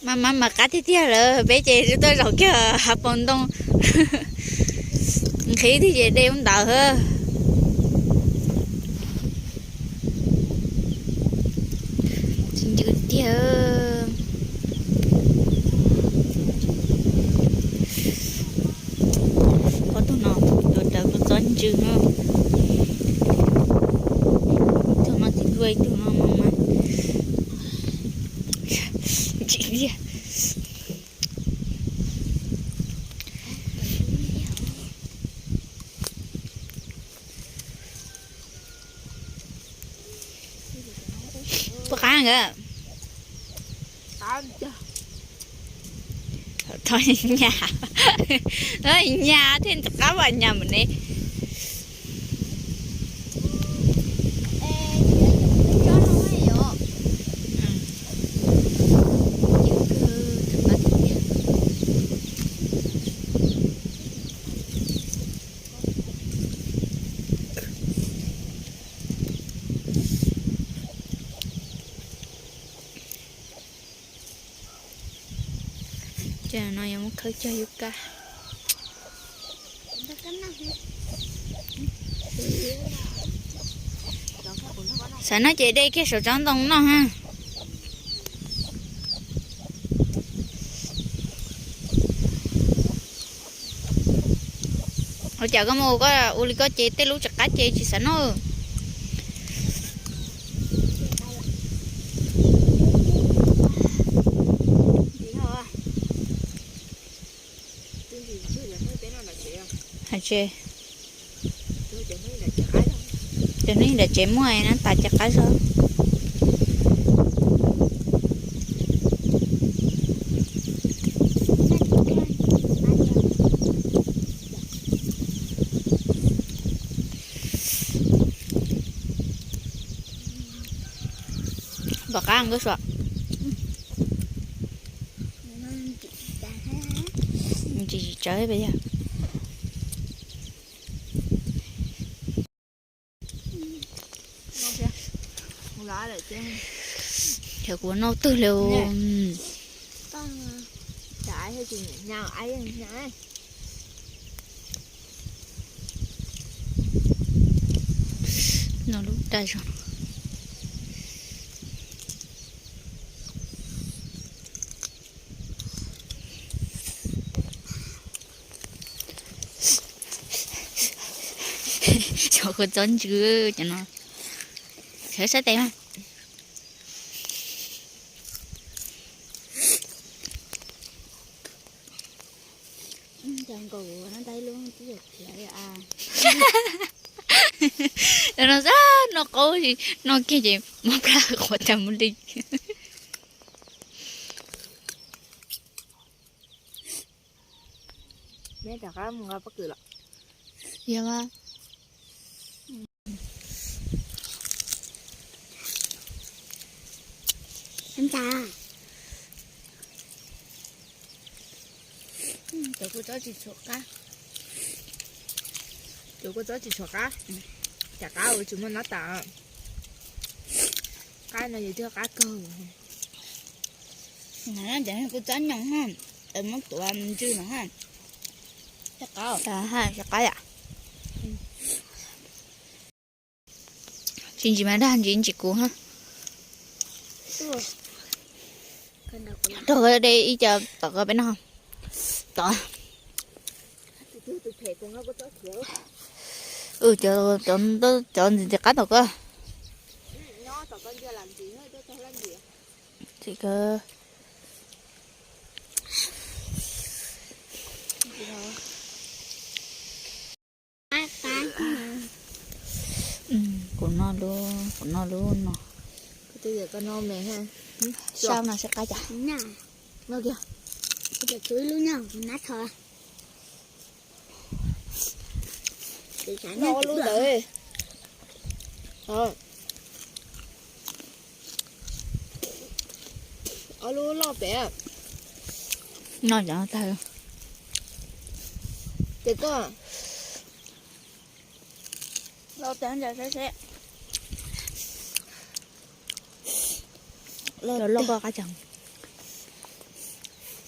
Mas mas mas qab tiag tiag lawm, peb ces tuaj zaum kiag hav paus ntoo. Nqhis twg ces de ub ntawd. Tsis ncw tiag. Ob tug no, tus rawv kuv txob ntsws no. Tus no tsis tua, tus no mas ntsim tiag. Puas qab nkawd? Thov nyas, nyas thiaj rov qab vas nyas npaum ne. Ces no yuav muab khawb cog yub kab. Xav noj ces de kiag saum tsob ntoo noj ha. Ua cas koj mus koj ua li koj ces tej lub tsis qab ces tsis xav noj. Hais tsev, cov hnub nram tsev muaj na tas ces qab zog. Pom qab nkauj suav. Tsis tsawv pes yog. Yog kuv noj twg li. No lub dag zog. Cov kua txob ntsws cov no. Sawv saib tes mas. Cov nkaus no tab lub tib yam khiav li a. No xwb noj qaub, noj kiag ces mob plab quav tas mus li. Rov qab mus nqa pob kws los. Yog mas. Cov kua txob tsis tshua qab. Cov kua txob tsis tshua qab. Cov qab uas tsis muaj nab tas. Qab no yog tiag qab kawg. Cov kua txob nyoos ha, muab tuav ntsws no ha. Qab, qab yam. Tsis ntsis mas dag ntsis ntsis kuv ha. Rau de ib co tom ko peb noj. Tom. Cov ntxim ntxim qab tom ko. Kuv noj lub, kuv noj lub no. Sau no seb qab cas. Noj kiag. Ib lub nyob nab tho. Noj ob lub ntawd. Ob lub loj pem. Noj cov tag. Ces koj loj tag ntshe seb seb. Loj loj koj qab tsees.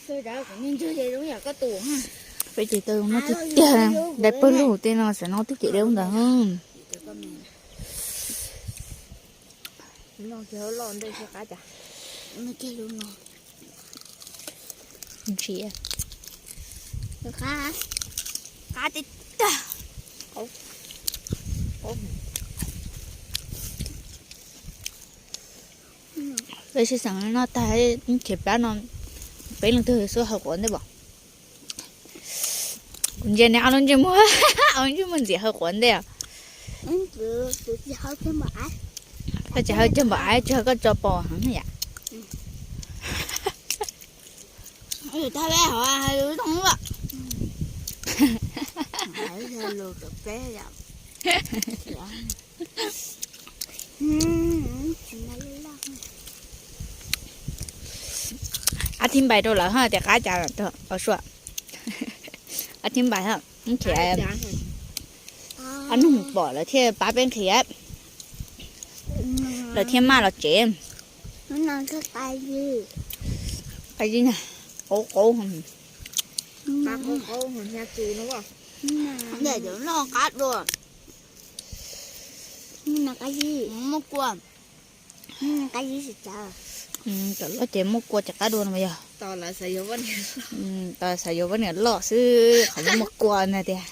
Peb ces tau zoo noj tiag tiag, dai pawg lug tej no xav noj twb ces dai ub ntawd. Ntsia, qab tiag tiag. Peb sib xeem noj tag, khiav plab no, peb leej twg xub haw quav ntej pom. Kuv ntsia neb ob lub ntsej muag, ob lub ntsej muag ntxim haw quav ntej. Koj tsis haw cog npaum av, tsis haw koj tso pos heev yam. Ab thib npais rau lawv ho tias qab cas os sua. Ab thib npais ho, khiav, ob nug pom lawv thiaj pab peb nqhis, lawv thiaj maj los tsev. Qab zib, qab qub qub. Muaj kua, cov loj ces muaj kua ces qab dua no mas yog. Tos xav yuav poj niam loj xwb qhov muaj kua ntag tiag.